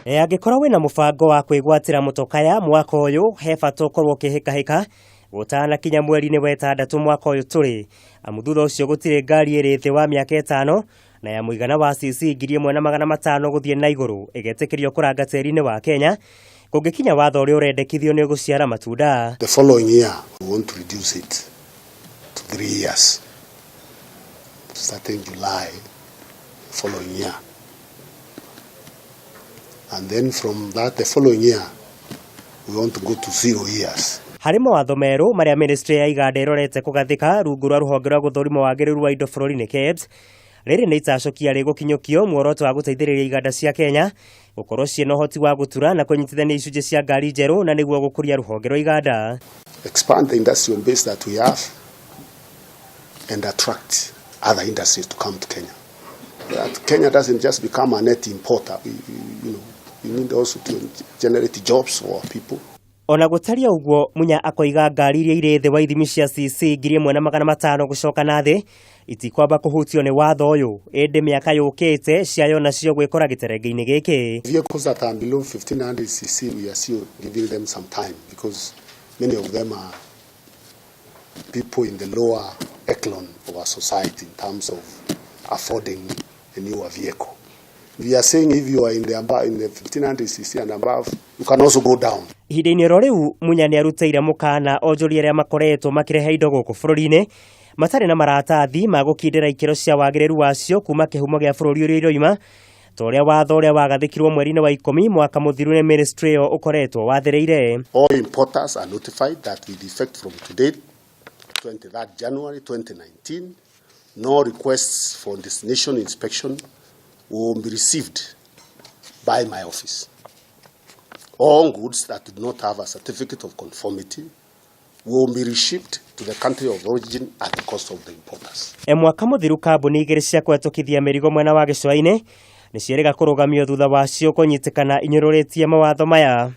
Angĩkorwo wĩna mũbango wa kwĩgwatĩra mũtokaya mwaka ũyũ, he bata ũkorwo ũkĩhĩkahĩka gũtanakinya mweri-inĩ wa ĩtandatũ mwaka ũyũ tũrĩ, amu thutha ũcio gũtirĩ ngari ĩrĩ thĩ wa mĩaka ĩtano na ya mũigana wa cc 1500 gũthiĩ na igũrũ ĩgetĩkĩrio kũranga tĩri-inĩ wa Kenya kũngĩkinya watho ũrĩa ũrendekithio nĩ ũgũciara matunda. The following year, we want to reduce it to 3 years, starting July following year. And then from that, the following year, we want to go to 0 years. Harĩ mawatho merũ marĩa ministry ya iganda ĩrorete kũgathĩka rungu rwa rũhonge rwa gũthũrima wagĩrĩru wa indo bũrũri-inĩ KEBS. Rĩrĩ nĩ itacũkia rĩgũkinyũkio muoroto wa gũteithĩrĩria iganda cia Kenya gũkorwo ciĩna ũhoti wa gũtura na kũnyitithania icunjĩ cia ngari njerũ na nĩguo gũkũria rũhonge rwa iganda. Expand the industrial base that we have and attract other industries to come to Kenya. That Kenya doesn't just become a net importer. We need also to generate jobs for our people. Ona gũtaria ũguo, Munya akoiga ngari iria irĩ thĩ wa ithimi cia cc 1500 gũcoka na thĩ itikwamba kũhutio nĩ watho ũyũ, ĩndĩ mĩaka yũkĩte ciayo nacio gwĩkora gĩterenge-inĩ gĩkĩ. Vehicles that are below 1500 cc, we are still giving them some time because many of them are people in the lower echelon of our society in terms of affording a newer vehicle. We are saying if you are in the 1500 cc and above, you can also go down. Ihinda-inĩ oro rĩu, Munya nĩ arutĩire mũkana onjoria arĩa makoretwo makĩrehe indo gũkũ bũrũri-inĩ matarĩ na maratathi ma gũkindĩra ikĩro cia wagĩrĩru wacio kuma kĩhumo gĩa bũrũri ũrĩa iroima, ta ũrĩa watho ũrĩa wagathĩkirwo mweri-inĩ wa 10 mwaka mũthiru nĩ ministry ĩyo ũkoretwo wathĩrĩire. All importers are notified that with effect from today, 23rd January 2019, no requests for destination inspection will be received by my office. All goods that do not have a certificate of conformity will be reshipped to the country of origin at the cost of the importers. E mwaka mũthiru, kambuni igĩrĩ cia kũhetũkithia mĩrigo mwena wa gĩcũa-inĩ nĩ ciĩrĩga kũrũgamio thutha wacio kũnyitĩkana inyũrũrĩtie mawatho maya.